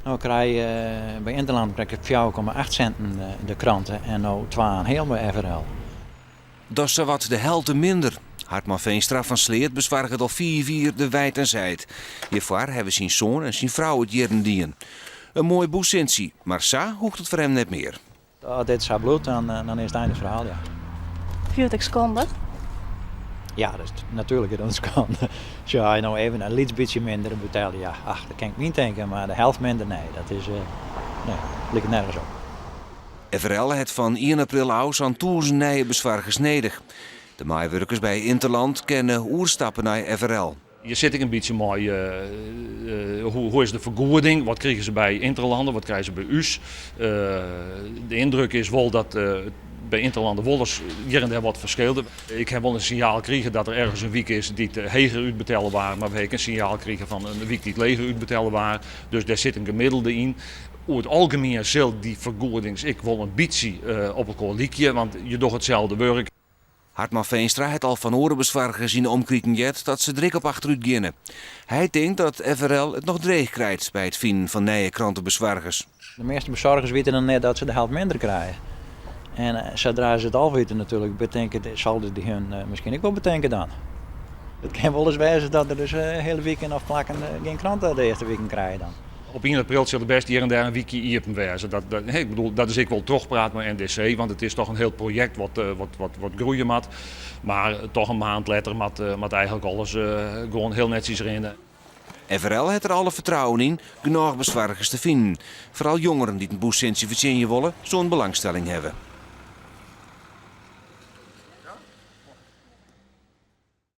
No krij by Interland krij ik 4,8 sinten de krante en no 2,5 by FRL. Dat is sawat de helte minder. Hartman Veenstra fan Sleat besoarget al 5 jier de Wijd en Zijd. Hjirfoar hawwe syn soan en syn frou it jierren dien. In moai bûssintsje, mar sa hoecht it foar him net mear. As dit sa bliuwt, dan is it ein it ferhaal, ja. Fynst it ek skande? Ja, dat is natuerlik is dat in skande. Sjoch, no even in lyts bytsje minder betelje, ja, ach, dat kin ik my tinke, mar de helte minder, nee, dat is, nee, liket nergens op. FRL hat fan 1 april ôf sa'n 1000 nije besoargers nedich. De meiwurkers by Interland kinne oerstappe nei FRL. Je sit ek in bytsje mei hoe is de fergoeding, wat krije se by Interlanden, wat krije se by ús. De yndruk is wol dat by Interlanden wolris hjir en dêr wat ferskilt. Ik ha wol in sinjaal krigen dat der ergens in wyk is dy't heger útbetelle waard, mar we ha ek in sinjaal krigen fan in wyk dy't leger útbetelle waard. Dus dêr sit in gemiddelde yn. Oer it algemien sil dy fergoedings ek wol in bytsje op elkoar lykje, want je dogge itselde wurk. Hartman Veenstra hat al fan oare besoargers yn de omkriten heard dat se der ek op achterút geane. Hy tinkt dat FRL it noch dreech krijt by it finen fan nije krantebesoargers. De measte besoargers witte noch net dat se de helte minder krije. En sadree't se it al witte natuerlik, betinke, sil it hun miskien ek wol betinke dan. It kin wolris wêze dat der dus hiele wiken of plakken gjin krante de earste wiken krije dan. Op 1 april sil der bêst hjir en dêr in wykje iepen wêze. Dat, ik bedoel, dat is ek wol trochpraat mei NDC, want it is dochs in hiel projekt wat groeie moat. Mar dochs in maand letter moat eigentlik alles gewoan hiel netsjes rinne. FRL hat der alle fertrouwen yn genôch besoargers te finen. Foaral jongeren dy't in bûssintsje fertsjinje wolle, soene belangstelling hawwe.